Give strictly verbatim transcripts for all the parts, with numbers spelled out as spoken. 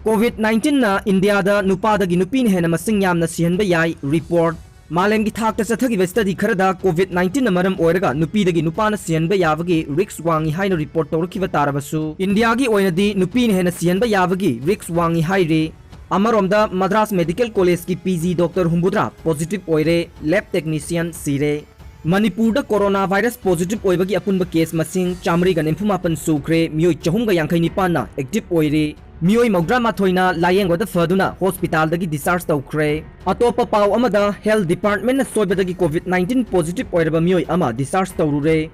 COVID nineteen ꯅ ꯏꯟꯗꯤꯌꯥꯗ ꯅꯨꯄꯥꯗꯒꯤ ꯅꯨꯄꯤꯅ ꯍꯦꯟꯅ ꯃꯁꯤꯡ ꯌꯥꯝꯅ ꯁꯤꯍꯟꯕ ꯌꯥꯏ꯫ ꯔꯤꯄꯣꯔꯠ꯫ ꯃꯥꯂꯦꯝꯒꯤ ꯊꯥꯛꯇ ꯆꯠꯊꯈꯤꯕ ꯁ꯭ꯇꯗꯤ ꯈꯔꯗ COVID nineteen ꯅ ꯃꯔꯝ ꯑꯣꯏꯔꯒ ꯅꯨꯄꯤꯗꯒꯤ ꯅꯨꯄꯥꯅ ꯁꯤꯍꯟꯕ ꯌꯥꯕꯒꯤ ꯔꯤꯁ꯭ꯛ ꯋꯥꯡꯏ ꯍꯥꯏꯅ ꯔꯤꯄꯣꯔꯠ ꯇꯧꯔꯛꯈꯤꯕ ꯇꯥꯔꯕꯁꯨ, ꯏꯟꯗꯤꯌꯥꯒꯤ ꯑꯣꯏꯅꯗꯤ ꯅꯨꯄꯤꯅ ꯍꯦꯟꯅ ꯁꯤꯍꯟꯕ ꯌꯥꯕꯒꯤ ꯔꯤꯁ꯭ꯛ ꯋꯥꯡꯏ ꯍꯥꯏꯔꯤ꯫ ꯑꯃꯔꯣꯝꯗ, ꯃꯗ꯭ꯔꯥꯁ ꯃꯦꯗꯤꯀꯦꯜ ꯀꯣꯂꯦꯖꯀꯤ PG ꯗꯣꯛꯇꯔ ꯍꯨꯝꯐꯨꯇꯔꯥ ꯄꯣꯖꯤꯇꯤꯚ ꯑꯣꯏꯔꯦ, ꯂꯦꯕ ꯇꯦꯛꯅꯤꯁꯤꯌꯟ ꯁꯤꯔꯦ꯫ ꯃꯅꯤꯄꯨꯔꯗ ꯀꯣꯔꯣꯅꯥ ꯚꯥꯏꯔꯁ ꯄꯣꯖꯤꯇꯤꯚ ꯑꯣꯏꯕꯒꯤ ꯑꯄꯨꯟꯕ ꯀꯦꯁ ꯃꯁꯤꯡ ꯆꯥꯃꯔꯤꯒ ꯅꯤꯐꯨ ꯃꯥꯄꯟ ꯁꯨꯈ꯭ꯔꯦ, ꯃꯤꯑꯣꯏ ꯆꯍꯨꯝꯒ ꯌꯥꯡꯈꯩ ꯅꯤꯄꯥꯟꯅ ꯑꯦꯛꯇꯤꯚ ꯑꯣꯏꯔꯤ, ꯃꯤꯑꯣꯏ ꯃꯧꯗ꯭ꯔꯥ ꯃꯥꯊꯣꯏꯅ ꯂꯥꯌꯦꯡꯕꯗ ꯐꯗꯨꯅ ꯍꯣꯁꯄꯤꯇꯥꯜꯗꯒꯤ ꯗꯤꯁꯆꯥꯔꯖ ꯇꯧꯈ꯭ꯔꯦ꯫ ꯑꯇꯣꯞꯄ ꯄꯥꯎ ꯑꯃꯗ, ꯍꯦꯜꯊ ꯗꯤꯄꯥꯔꯠꯃꯦꯟꯠꯅ ꯁꯣꯏꯕꯗꯒꯤ COVID nineteen ꯄꯣꯖꯤꯇꯤꯚ ꯑꯣꯏꯔꯕ ꯃꯤꯑꯣꯏ ꯑꯃ ꯗꯤꯁꯆꯥꯔꯖ ꯇꯧꯔꯨꯔꯦ꯫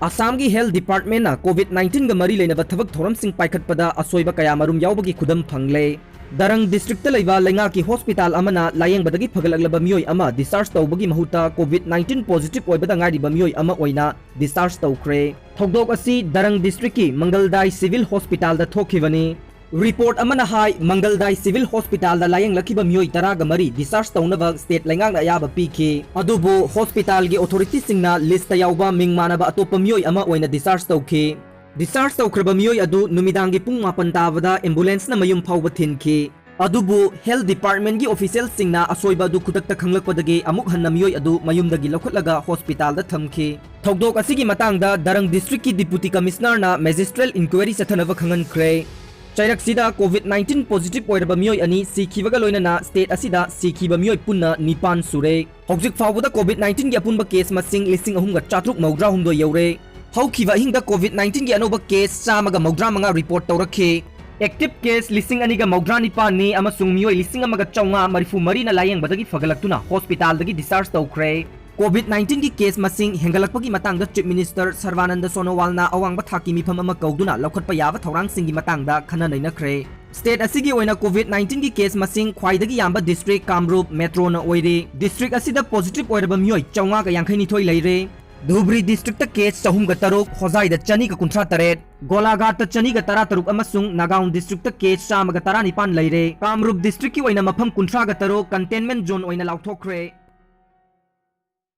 ꯑꯁꯥꯝꯒꯤ ꯍꯦꯜꯊ ꯗꯤꯄꯥꯔꯠꯃꯦꯟꯠꯅ COVID nineteen ꯒ ꯃꯔꯤ ꯂꯩꯅꯕ ꯊꯕꯛ ꯊꯧꯔꯝꯁꯤꯡ ꯄꯥꯏꯈꯠꯄꯗ ꯑꯁꯣꯏꯕ ꯀꯌꯥꯃꯔꯨꯝ ꯌꯥꯎꯕꯒꯤ ꯈꯨꯗꯝ ꯐꯪꯂꯦ꯫ ꯗꯔꯪ ꯗꯤꯁꯇ꯭ꯔꯤꯛꯇ ꯂꯩꯕ ꯂꯩꯉꯥꯛꯀꯤ ꯍꯣꯁꯄꯤꯇꯥꯜ ꯑꯃꯅ ꯂꯥꯌꯦꯡꯕꯗꯒꯤ ꯐꯒꯠꯂꯛꯂꯕ ꯃꯤꯑꯣꯏ ꯑꯃ ꯗꯤꯁꯆꯥꯔꯖ ꯇꯧꯕꯒꯤ ꯃꯍꯨꯠꯇ COVID nineteen ꯄꯣꯖꯤꯇꯤꯚ ꯑꯣꯏꯕꯗ ꯉꯥꯏꯔꯤꯕ ꯃꯤꯑꯣꯏ ꯑꯃ ꯑꯣꯏꯅ ꯗꯤꯁꯆꯥꯔꯖ ꯇꯧꯈ꯭ꯔꯦ꯫ ꯊꯧꯗꯣꯛ ꯑꯁꯤ ꯗꯔꯪ ꯗꯤꯁꯇ꯭ꯔꯤꯛꯀꯤ ꯃꯪꯒꯜꯗꯥꯏ ꯁꯤꯚꯤꯜ ꯍꯣꯁꯄꯤꯇꯥꯜꯗ ꯊꯣꯛꯈꯤꯕꯅꯤ꯫ ꯔꯤꯄꯣꯔꯠ ꯑꯃꯅ ꯍꯥꯏ, ꯃꯪꯒꯜꯗꯥꯏ ꯁꯤꯚꯤꯜ ꯍꯣꯁꯄꯤꯇꯥꯜꯗ ꯂꯥꯌꯦꯡꯂꯛꯈꯤꯕ ꯃꯤꯑꯣꯏ ꯇꯔꯥꯒ ꯃꯔꯤ ꯗꯤꯁꯆꯥꯔꯖ ꯇꯧꯅꯕ ꯁ꯭ꯇꯦꯠ ꯂꯩꯉꯥꯛꯅ ꯑꯌꯥꯕ ꯄꯤꯈꯤ꯫ ꯑꯗꯨꯕꯨ ꯍꯣꯁꯄꯤꯇꯥꯜꯒꯤ ꯑꯣꯊꯣꯔꯤꯇꯤꯁꯤꯡꯅ ꯂꯤꯁꯇ ꯌꯥꯎꯕ ꯃꯤꯡ ꯃꯥꯟꯅꯕ ꯑꯇꯣꯞꯄ ꯃꯤꯑꯣꯏ ꯑꯃ ꯑꯣꯏꯅ ꯗꯤꯁꯆꯥꯔꯖ ꯇꯧꯈꯤ꯫ ꯗꯤꯁꯆꯥꯔꯖ ꯇꯧꯈ꯭ꯔꯕ ꯃꯤꯑꯣꯏ ꯑꯗꯨ ꯅꯨꯃꯤꯗꯥꯡꯒꯤ ꯄꯨꯡ ꯃꯥꯄꯟ ꯇꯥꯕꯗ ꯑꯦꯝꯕꯨꯂꯦꯟꯁꯅ ꯃꯌꯨꯝ ꯐꯥꯎꯕ ꯊꯤꯟꯈꯤ꯫ ꯑꯗꯨꯕꯨ ꯍꯦꯜꯊ ꯗꯤꯄꯥꯔꯠꯃꯦꯟꯒꯤ ꯑꯣꯐꯤꯁꯤꯌꯦꯜꯁꯤꯡꯅ ꯑꯁꯣꯏꯕ ꯑꯗꯨ ꯈꯨꯗꯛꯇ ꯈꯪꯂꯛꯄꯗꯒꯤ ꯑꯃꯨꯛ ꯍꯟꯅ ꯃꯤꯑꯣꯏ ꯑꯗꯨ ꯃꯌꯨꯝꯗꯒꯤ ꯂꯧꯈꯠꯂꯒ ꯍꯣꯁꯄꯤꯇꯥꯜꯗ ꯊꯝꯈꯤ꯫ ꯊꯧꯗꯣꯛ ꯑꯁꯤꯒꯤ ꯃꯇꯥꯡꯗ ꯗꯔꯪ ꯗꯤꯁꯇ꯭ꯔꯤꯛꯀꯤ ꯗꯤꯄꯨꯇꯤ ꯀꯃꯤꯁꯅꯔꯅ ꯃꯦꯖꯤꯁꯇ꯭ꯔꯦꯜ ꯏꯟꯀ꯭ꯋꯥꯏꯔꯤ ꯆꯠꯊꯅꯕ ꯈꯪꯍꯟꯈ꯭ꯔꯦ꯫ ꯆꯩꯔꯛꯁꯤꯗ COVID nineteen ꯄꯣꯖꯤꯇꯤꯚ ꯑꯣꯏꯔꯕ ꯃꯤꯑꯣꯏ ꯑꯅꯤ ꯁꯤꯈꯤꯕꯒ ꯂꯣꯏꯅꯅ ꯁ꯭ꯇꯦꯠ ꯑꯁꯤꯗ ꯁꯤꯈꯤꯕ ꯃꯤꯑꯣꯏ ꯄꯨꯟꯅ ꯅꯤꯄꯥꯟ ꯁꯨꯔꯦ꯫ ꯍꯧꯖꯤꯛ ꯐꯥꯎꯕꯗ COVID nineteen ꯒꯤ ꯑꯄꯨꯟꯕ ꯀꯦꯁ ꯃꯁꯤꯡ ꯂꯤꯁꯤꯡ ꯑꯍꯨꯝꯒ ꯆꯥꯇ꯭ꯔꯨꯛ ꯃꯧꯗ꯭ꯔꯥ ꯍꯨꯝꯗꯣꯏ ꯌꯧꯔꯦ꯫ ꯍꯧꯈꯤꯕ ꯑꯍꯤꯡꯗ COVID nineteen ꯒꯤ ꯑꯅꯧꯕ ꯀꯦꯁ ꯆꯥꯝꯃꯒ ꯃꯧꯗ꯭ꯔꯥ ꯃꯉꯥ ꯔꯤꯄꯣꯔꯠ ꯇꯧꯔꯛꯈꯤ꯫ ꯑꯦꯛꯇꯤꯚ ꯀꯦꯁ ꯂꯤꯁꯤꯡ ꯑꯅꯤꯒ ꯃꯧꯗ꯭ꯔꯥ ꯅꯤꯄꯥꯟꯅꯤ ꯑꯃꯁꯨꯡ ꯃꯤꯑꯣꯏ ꯂꯤꯁꯤꯡ ꯑꯃꯒ ꯆꯥꯝꯃꯉꯥ ꯃꯔꯤꯐꯨ ꯃꯔꯤꯅ ꯂꯥꯌꯦꯡꯕꯗꯒꯤ ꯐꯒꯠꯂꯛꯇꯨꯅ ꯍꯣꯁꯄꯤꯇꯥꯜꯗꯒꯤ ꯗꯤꯁꯆꯥꯔꯖ ꯇꯧꯈ꯭ꯔꯦ꯫ COVID nineteen ꯒꯤ ꯀꯦꯁ ꯃꯁꯤꯡ ꯍꯦꯟꯒꯠꯂꯛꯄꯒꯤ ꯃꯇꯥꯡꯗ ꯆꯤꯐ ꯃꯤꯅꯤꯁꯇꯔ ꯁꯔꯕꯥꯅꯟꯗ ꯁꯣꯅꯣꯋꯥꯜꯅ ꯑꯋꯥꯡꯕ ꯊꯥꯛꯀꯤ ꯃꯤꯐꯝ ꯑꯃ ꯀꯧꯗꯨꯅ ꯂꯧꯈꯠꯄ ꯌꯥꯕ ꯊꯧꯔꯥꯡꯁꯤꯡꯒꯤ ꯃꯇꯥꯡꯗ ꯈꯟꯅ ꯅꯩꯅꯈ꯭ꯔꯦ꯫ ꯁ꯭ꯇꯦꯠ ꯑꯁꯤꯒꯤ ꯑꯣꯏꯅ COVID nineteen ꯒꯤ ꯀꯦꯁ ꯃꯁꯤꯡ ꯈ꯭ꯋꯥꯏꯗꯒꯤ ꯌꯥꯝꯕ ꯗꯤꯁꯇ꯭ꯔꯤꯛ ꯀꯥꯝꯔꯨꯞ ꯃꯦꯇ꯭ꯔꯣꯅ ꯑꯣꯏꯔꯤ꯫ ꯗꯤꯁꯇ꯭ꯔꯤꯛ ꯑꯁꯤꯗ ꯄꯣꯖꯤꯇꯤꯚ ꯑꯣꯏꯔꯕ ꯃꯤꯑꯣꯏ ꯆꯥꯝꯃꯉꯥꯒ ꯌꯥꯡꯈꯩ ꯅꯤꯊꯣꯏ ꯂꯩꯔꯦ꯫ ꯙꯨꯕ꯭ꯔꯤ ꯗꯤꯁꯇ꯭ꯔꯤꯛꯇ ꯀꯦꯁ ꯆꯍꯨꯝꯒ ꯇꯔꯨꯛ, ꯍꯣꯖꯥꯏꯗ ꯆꯅꯤꯒ ꯀꯨꯟꯊ꯭ꯔꯥ ꯇꯔꯦꯠ, ꯒꯣꯂꯥꯘꯥꯠꯇ ꯆꯅꯤꯒ ꯇꯔꯥ ꯇꯔꯨꯛ ꯑꯃꯁꯨꯡ ꯅꯥꯒꯥꯎꯟ ꯗꯤꯁꯇ꯭ꯔꯤꯛꯇ ꯀꯦꯁ ꯆꯥꯝꯃꯒ ꯇꯔꯥ ꯅꯤꯄꯥꯟ ꯂꯩꯔꯦ꯫ ꯀꯥꯝꯔꯨꯞ ꯗꯤꯁꯇ꯭ꯔꯤꯛꯀꯤ ꯑꯣꯏꯅ ꯃꯐꯝ ꯀꯨꯟꯊ꯭ꯔꯥꯒ ꯇꯔꯨꯛ ꯀꯟꯇꯦꯟꯃꯦꯟꯠ ꯖꯣꯟ ꯑꯣꯏꯅ ꯂꯥꯎꯊꯣꯛꯈ꯭ꯔꯦ꯫